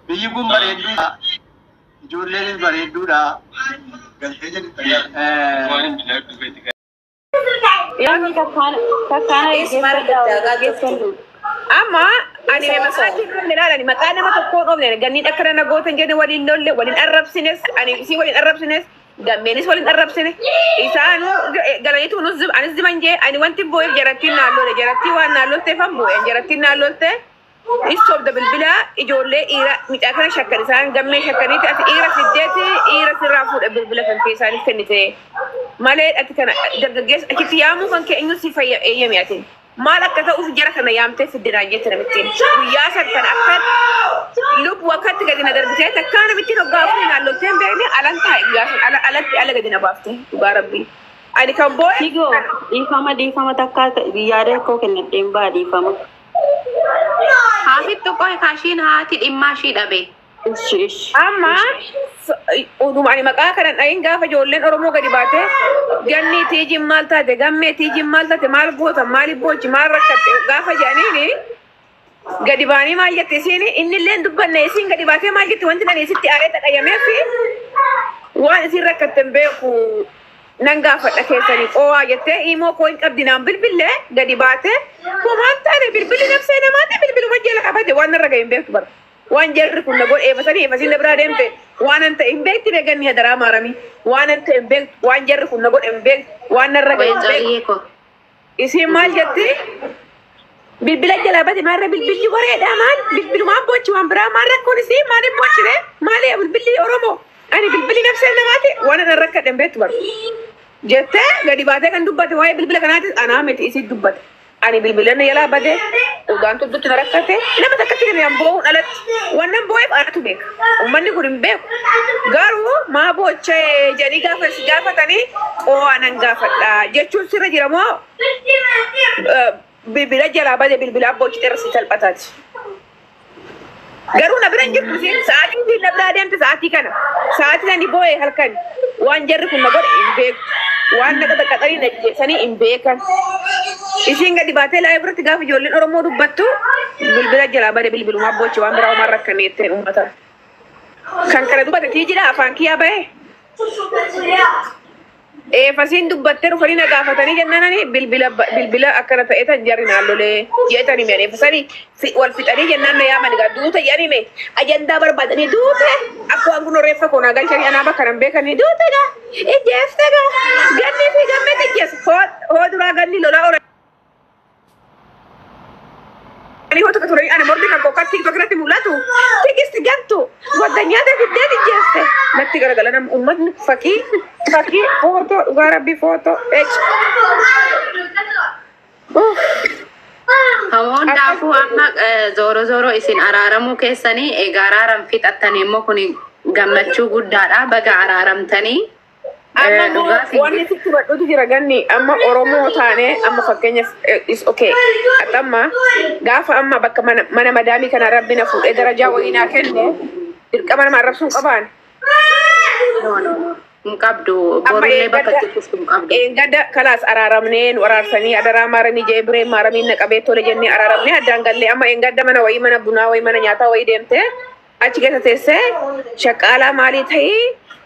Biyyi kun bareedduudha. Ijoolleenis bareedduudha. Amma ani maqaa hin ilaalani, maqaa nama tokkoo dhoofne, ganniin akkana na gootan jenne waliin lolle, waliin arrabsines, ani isii waliin arrabsines, gammeenis waliin arrabsine, isaanuu galaniitu nus anis ziman jee. Ani wanti boo'eef jarattiin naan lole, jarattii waan naan lolteefan boo'e. Jarattiin naan lolte is sobda, bilbila ijoollee dhiira mucaa kana shakkan, isaan gammee shakkaniiti, ati dhiira fiddeeti dhiira sirraa fuudhe, bilbila kan kee isaaniif kennite malee, ati kana dargaggeessa achitti yaamuu kan kee eenyu si fayya eeyyame? Ati maal akka ta'uuf jara kana yaamtee fiddinaan jette namittiin? Guyyaa san kan akka lubbu akkatti gadi na darbitee takkaa namittiin hoggaa afurii naan loltee hin beekne alan taa'e. Guyyaa san ala alatti ala gadi na baafte. Dhugaa rabbii ani kan boo'e. Sigoo, dhiifama, dhiifama, takkaa yaada koo kennadheen ba'a, dhiifama. Haafittu qoy kaashiin haati dhimmaa ishii dhabe. Ishi ishi. Amma uduma ani maqaa kanan dhayin, gaafa ijoolleen Oromoo gadi baate, gannii tiijiin maal taate, gammee tiijiin maal taate, maal goota, maaliif boochi, maal rakkatte gaafa jedhaniini, gadi baanii maal jette isiin? Innillee hin dubbanne. Isiin gadi baatee maal jette? Wanti nani isitti aaree dhaqayyamee fi waan isiin rakkatte hin beeku, nan gaafadha keessanii qo'aa jettee imoo koo hin qabdi naan bilbillee gadi baate homaan taane, bilbilli nafsee namaati, bilbiluma jala qabate, waan narra ga'e hin beektu bara. Waan jarri kun na godhe eefasanii eefasiin na biraa deemte, waan an ta'e hin beekti. Beekanni hadaraa maaramii waan an ta'e hin beektu, waan jarri kun na godhe hin beektu, waan narra ga'e hin beektu. Caliyyee koo. Isiin maal jetti? Bilbila jalaa bate, maarra bilbilli wareedha, maal bilbilumaan boochi, waan biraa maal rakkoon isii, maaliif boochire, maali bilbilli Oromoo, ani bilbilli nafsee namaati, waan an rakkadhe hin beektu bara jettee gadi baatee kan dubbate. Waa'ee bilbila kanaatis anaa miti, isii dubbate. Ani bilbila na jalaa bade, dhugaan tuddutti na rakkate, nama takkatti kan boo'uun alatti wannan boo'eef anatu beeka. Uummanni kun hin beeku. Garuu maa boochee jedhanii gaafa si gaafatanii qoo'aa nan gaafadha jechuun sirra jira moo bilbila jalaa bade, bilbila abboochite irra si salphataati? Garuu na bira hin jirtu isiin sa'aatii isiin na biraa deemte sa'aatii kana. Sa'aatii ani boo'e halkan waan jarri kun na godhe hin beektu. Waan na qaxaqaxanii na jeessanii hin beekan. Isiin gadi baatee live biratti gaafa ijoolleen Oromoo dubbattu, bilbila jalaa bade, bilbilumaa boochi, waan biraa homaan rakkannee jetteen uummata. Kan kana dubbate tiijidha afaan kiyyaa bahe. Eefasiin dubbattee dhufanii na gaafatanii jennaan, bilbila bilbila akkana ta'e tan jarri naan lolee jeetanii mi'an eefasanii wal fixanii jennaan na yaamani gaa duute jedhanii mee ajandaa barbaadanii, duute akka waan kun reeffa koo naa galchanii anaa bakka nan beekanii, duute gaa, ijjeefte gaa, ganni fi gammeet ijjees hoo duraa ganni lolaa oolan. Ani hoo tokko turanii ana mormi kan kokkaa TikTok irratti mul'atu. Tigisti gantu goddanyaata fiddeet ijjeefte. Natti garagala nama uummatni fakkii fakkii footoo, dhugaa rabbii footoo ech. Hundaafuu amma zooro zooro isin araaramuu keessanii egaa araaram fixattanii immoo kun gammachuu guddaadha. Baga araaramtanii. Amma immoo Dhugaa siin wanni sitti hubadhutu jira ganni, amma Oromoo taane, amma fakkeenyaaf is okay, amma gaafa amma bakka mana madaamii kana rabbi na fuudhee darajaa wayii naa kenne, dirqama nama arrabsuun qabaan. No, no, no. Hin qabdu. Amma Borullee bakka eeggadda itti kuftu hin qabdu. Eeggadda kalaas araaramnee, nu araarsanii, adaraa maaramii jee biree maaramiin na qabee tole jennee araaramnee addaan gallee, amma eeggadda mana wayii, mana bunaa wayii, mana nyaataa wayii deemtee achi keessa teessee shaqqaalaa maalii ta'ii,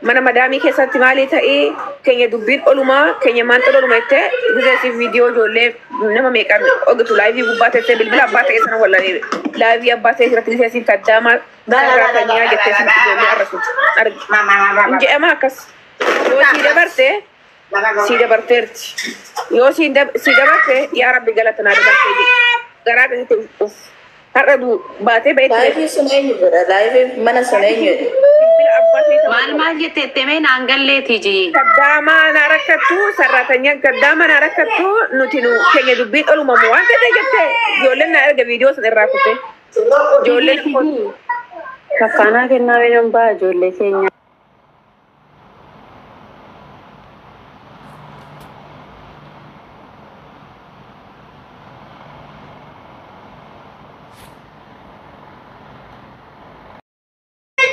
mana madaamii keessatti maalii ta'ii, keenya dubbiin olumaa keenya maal oluma jettee gizeesiif viidiyoo ijoollee nama meeqaan ogitu live gubbaa teessee bilbila abbaa ta'e sana wallee live abbaa ta'e irratti gizeesiif kaddaamaa sarraataniyaa jettee sin ijoollee arrasuuti argi. Hin jedhama akkas. Yoo sii dabarte sii dabarteerti. Yoo sii dabarte, yaa rabbi galata naa dabartee jedhi. Garaa keessatti uf har'a baatee ba'etti. Live sun eenyu godha? Live mana sun eenyu? Bilbila abbaa ta'e. Maal maal jettee temee naan galleeti jii. Kaddaamaa naa rakkattu, sarraatanyaan kaddaama naa rakkattu, nuti nu keenya dubbiin olumamu waan ta'e jettee ijoolleen naa erga viidiyoo sana irraa kute. Ijoolleen Fakkaanaa kennaa beekan ba'a ijoollee keenya.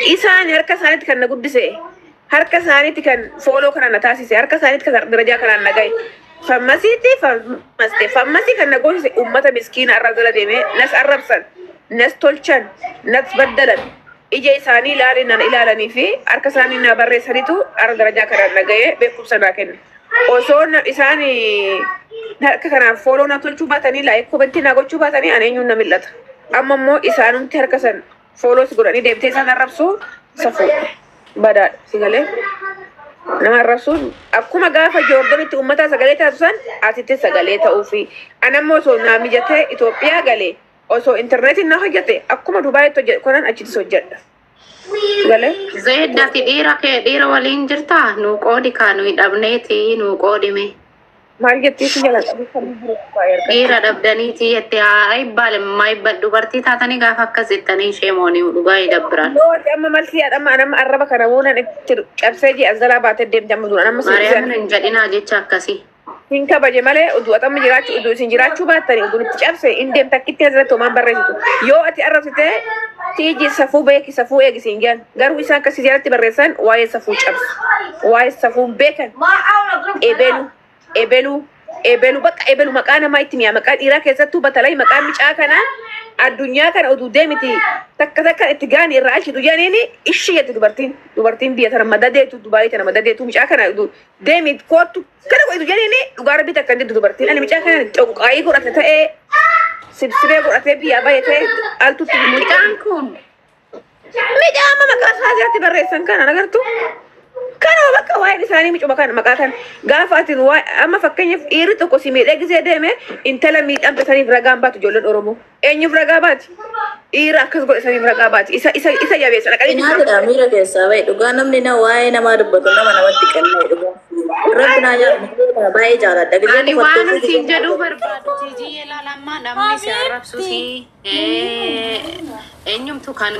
Isaan harka isaaniitti kan na guddise, harka isaaniitti kan follow kana na taasise, harka isaaniitti kan darajaa kanaan na gahe. Fammasiitti fammaste fammasii kan na goosise ummata miskiina arra jala deemee nas arrabsan, nas tolchan, nas baddalan. Ija isaanii ilaalanii ilaalanii fi harka isaanii na barreessanitu har'a darajaa kanaan na ga'ee beekumsa naa kenne. Osoo isaan harka kanaan follow na tolchuu baatanii, like, comment na gochuu baatanii, ani eenyuun na mil'ata. Amma immoo isaanumti harka san follow si godhanii deebitee isaan arrabsuu safuu badaadha si galee. Nama arrabsuun akkuma gaafa Joordanitti uummata sagalee taasisan asitti sagalee ta'uufi. Anammoo osoo naa mijatee Itoophiyaa galee, osoo intarneetiin na hojjete, akkuma Dubaayitti hojjedhu kanan achittis hojjedha. Galee. Zeed, ati dhiira kee dhiira waliin jirtaa? Nuu qoodi kaa, nuyi dhabneeti, nuu qoodime. Maal jettii si jala qabu? Dhiira dhabdaniiti jettee haa ibbaalim maa ibbal dubartii taatanii gaafa akkas jettanii ishee moonii dhugaa dabbiran. Yoo amma malsi amma amma arraba kana moonan itti cabsee jee as jalaa baatee deemte amma duraan amma Maariyaam, hin jedhinaa jecha akkasii. Hin kabaje malee uduu amma jiraachuu, uduu isin jiraachuu baattanii, uduu itti cabse hin deemte akkitti asirratti homaan barreessitu. Yoo ati arrabsitee tiiji safuu beeki, safuu eegi siin jedhan, garuu isaan akkasii jalatti barreessan waa'ee safuu cabsu, waa'ee safuu beekan. Ebelu ebelu ebelu bakka ebelu maqaa namaa itti mi'a, maqaa dhiiraa keessattuu batalai maqaa micaa kanaa addunyaa kana uduu deemiti takka takka itti gaani irraa alchitu jedhaniini ishii jette dubartiin biyya tana madadeetu, Dubaayii tana madadeetu, micaa kana uduu deemi koottu kana godhitu jedhaniini dhugaa rabbii takka hin diddu dubartiin. Ani micaa kana coqaayii godhate ta'ee sibsibee godhatee biyyaa bahe ta'ee altutti. Mucaan kun Micaa amma maqaa isaa asirratti barreessan kana agartu. Kanuma bakka waa'een isaanii micuma kana maqaa kana gaafa ati amma fakkeenyaaf dhiirri tokko si miidhee gisee deeme, intala miidhamte saniif ragaan baatu ijoolleen Oromoo. Eenyuuf ragaa baati? Dhiira akkas godhe saniif ragaa baati. Isa jabeessa dhaqanii. Inaatidha miira keessaa bahe dhugaa. Namni na waa'ee namaa dubbatu nama namatti kennee dhugaa. Rabbi naa jaalladha, baay'ee jaaladha. Gizee Ani waan tufattee siin jedhuu barbaadu, Tiijii, ilaalammaa namni si arrabsusi eenyumtu kan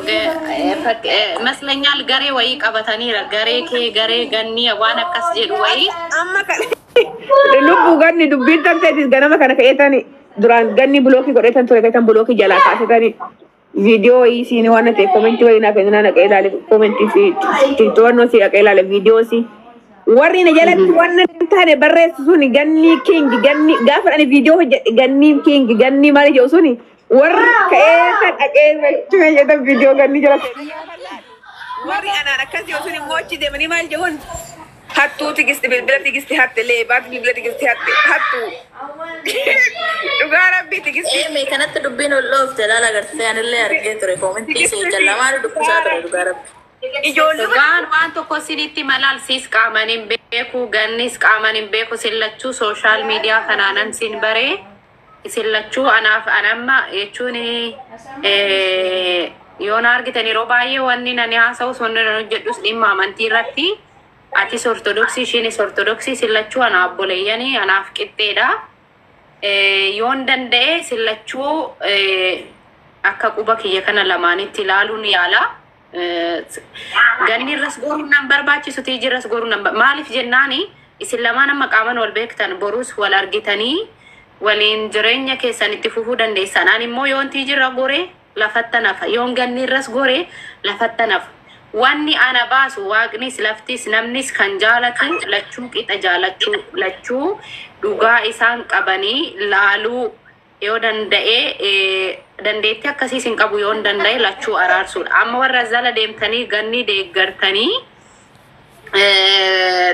maslanyaal garee wayii qabataniira, garee kee, garee gannii, waan akkas jedhu wayii. Amma kan lubbuu ganni dubbiin tamteetis ganama kana ka'eetani duraan ganni block godheetan ture ka'eetan block jalaa kaasetani viidiyoo wayii siin waan ta'e comment wayii naa kennaa naqee ilaale, comment si to'annoo si dhaqee ilaale viidiyoo si. Warri na jalatti waan hin taane barreessu suni ganni king, ganni gaafa ani viidiyoo hojjedhe ganni king, ganni maali jedhu suni warri ka'ee kan dhaqee jedhan viidiyoo ganni jala. Warri anaan akkas jedhu sun immoo achi deemanii maal jedhuun? Hattuu tigisti, bilbila tigisti hatte, leebaati bilbila tigisti hatte, hattuu. Dhugaa rabbii tigisti. Ee, kanatti dubbiin ol dhoofte laala agartee, anillee argee ture comment ishee jallamaanu dubbisaa ture dhugaa rabbi. Ijoollee Dhugaan waan tokko sinitti malaalsiis, qaaman hin beeku, gannis qaaman hin beeku, isin lachuu social media kanaanan sin baree, isin lachuu anaaf anamma jechuun yoo na argitan yeroo baay'ee wanni nani haasa'us wanni nan hojjedhus dhimma amantii irratti. Atis Ortodoksii, ishiinis Ortodoksii, isin lachuu ana obboleeyyanii anaaf qixxeedha. Yoon danda'e isin lachuu akka quba kiyya kana lamaanitti ilaaluun yaala. Ganni irras goruun nan barbaachisu, tiiji irras goruun nan maaliif jennaani, isin lamaan amma qaaman wal beektan, borus wal argitanii waliin jireenya keessan itti fufuu dandeessan. Ani immoo yoon tiiji irra gore lafatta nafa, yoon ganni irras gore lafatta nafa. Wanni ana baasu waaqnis, laftis, namnis kan jaalatu lachuu qixa jaalachuu, lachuu dhugaa isaan qabanii laaluu yoo danda'e, dandeettii akkasiis hin qabu, yoo hin danda'e lachuu araarsuudha. Amma warra jala deemtanii ganni deeggartanii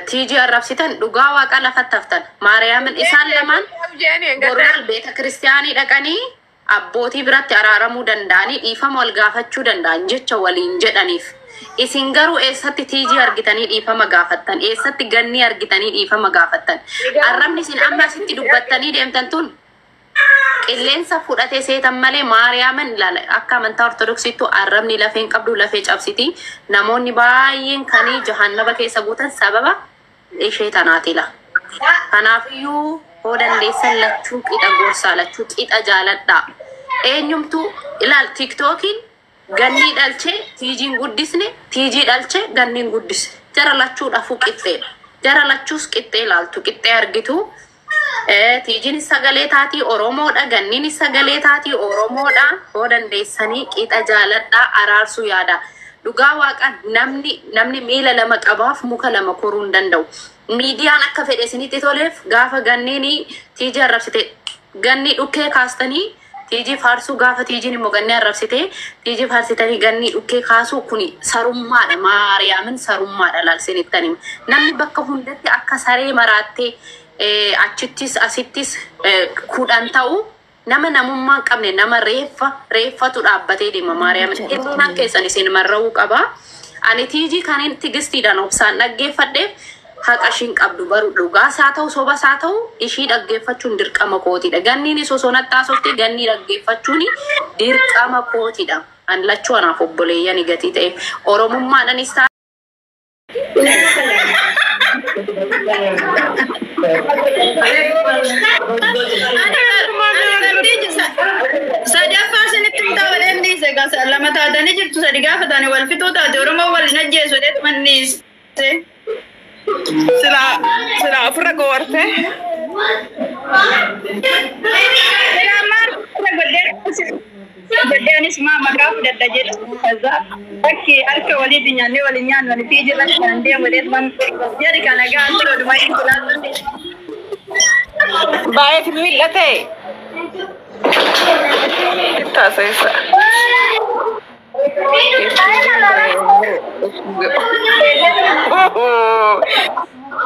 tiijii arrabsitan, dhugaa waaqa lafatti haftan. Maariyaamin, isaan lamaan boraan beeta kiristiyaanii dhaqanii abbootii biratti araaramuu danda'anii dhiifama wal gaafachuu danda'an jecha waliin jedhaniif. Isin garuu eessatti tiijii argitanii dhiifama gaafattan? Eessatti ganni argitanii dhiifama gaafattan? Arrabni isin amma asitti dubbattanii deemtan tun qilleensa fudhatee seetan malee, Maariyaamin, ilaala, akka amantaa Ortodoksiittu arrabni lafee hin qabdu, lafee cabsiti. Namoonni baay'een kanii jahannaba keessa guutan sababa ishee tanaatila. Kanaafiyyuu hoo dandeessan lachuu qixa gorsaa, lachuu qixa jaaladhaa. Eenyumtuu ilaal, TikTokiin gannii dhalchee tiijiin guddisne, tiijii dhalchee ganniin guddisne. Jara lachuu dhafuu qixxeedha. Jara lachuus qixxee ilaaltu, qixxee argitu. Tiijiin sagalee taatii Oromoodha, ganniin sagalee taatii Oromoodha. Hoo dandeessanii qixa jaaladhaa, araarsuu yaada. Dhugaa waaqa, namni miila lama qabaaf muka lama koruu hin danda'u. Miidiyaan akka fedhe isinitti toleef gaafa ganniin tiijii arrabsite ganni dhukkee kaastanii Tiijii faarsuu gaafa tiijiin immoo gannii arrabsitee tiijii faarsitanii gannii dhukkee kaasuu kuni sarummaadha. Maariyaamin sarummaadha laalsinittanii. Namni bakka hundatti akka saree maraattee achittis asittis kudhan ta'u nama namummaa hin qabne nama reeffa reeffatu dhaabbatee deema Maariyaamin. Hir'inaan keessan isin marra'uu qaba. Ani tiijii kanin tigistiidhaan obsaan dhaggeeffadheef haqa ishiin qabdu baru dhugaas haa ta'u sobas haa ta'u ishii dhaggeeffachuun dirqama kootidha. Ganniinis osoo natti haasofte gannii dhaggeeffachuun dirqama kootidha. An lachuu anaaf obboleeyyan gatii ta'eef oromummaadhaanis ta'a. Sadaffaa isinitti mutaa waliin dhiise gasa lama taatanii jirtu sadi gaafa taane wal fixuu taate Oromoo wal hin ajjeesu jedhetu manniise. Sila sila ofirra goorte. Gaddeenis maa maqaa fudhadha jedhu kaza bakki harka walitti nyaannee waliin nyaannu ani fi jira kan deemu jedhetu man jedhi kana gaafa oduma hin jiraatu. Baay'eetu mil'ate. Taasisa.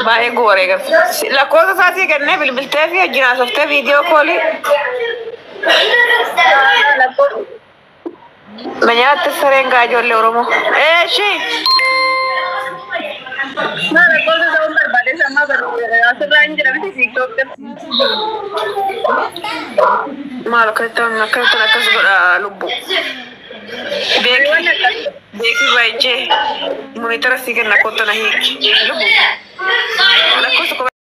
Baay'ee gooree garsa. Lakkoofsa isaatii kennee bilbiltee fi wajjin haasoftee viidiyoo koolii. Manyaatti sareen gaa ijoollee Oromoo. Eeshi! Maa lakkoofsa ta'uun barbaade sammaa barbaade asirraa hin jira miti siiktoofte. Maal akkasitti akkasitti akkas godha lubbu. Beeki beeki baay'ee monitara sii kenna kottu na hiiki. Lubbu. Lakkoofsa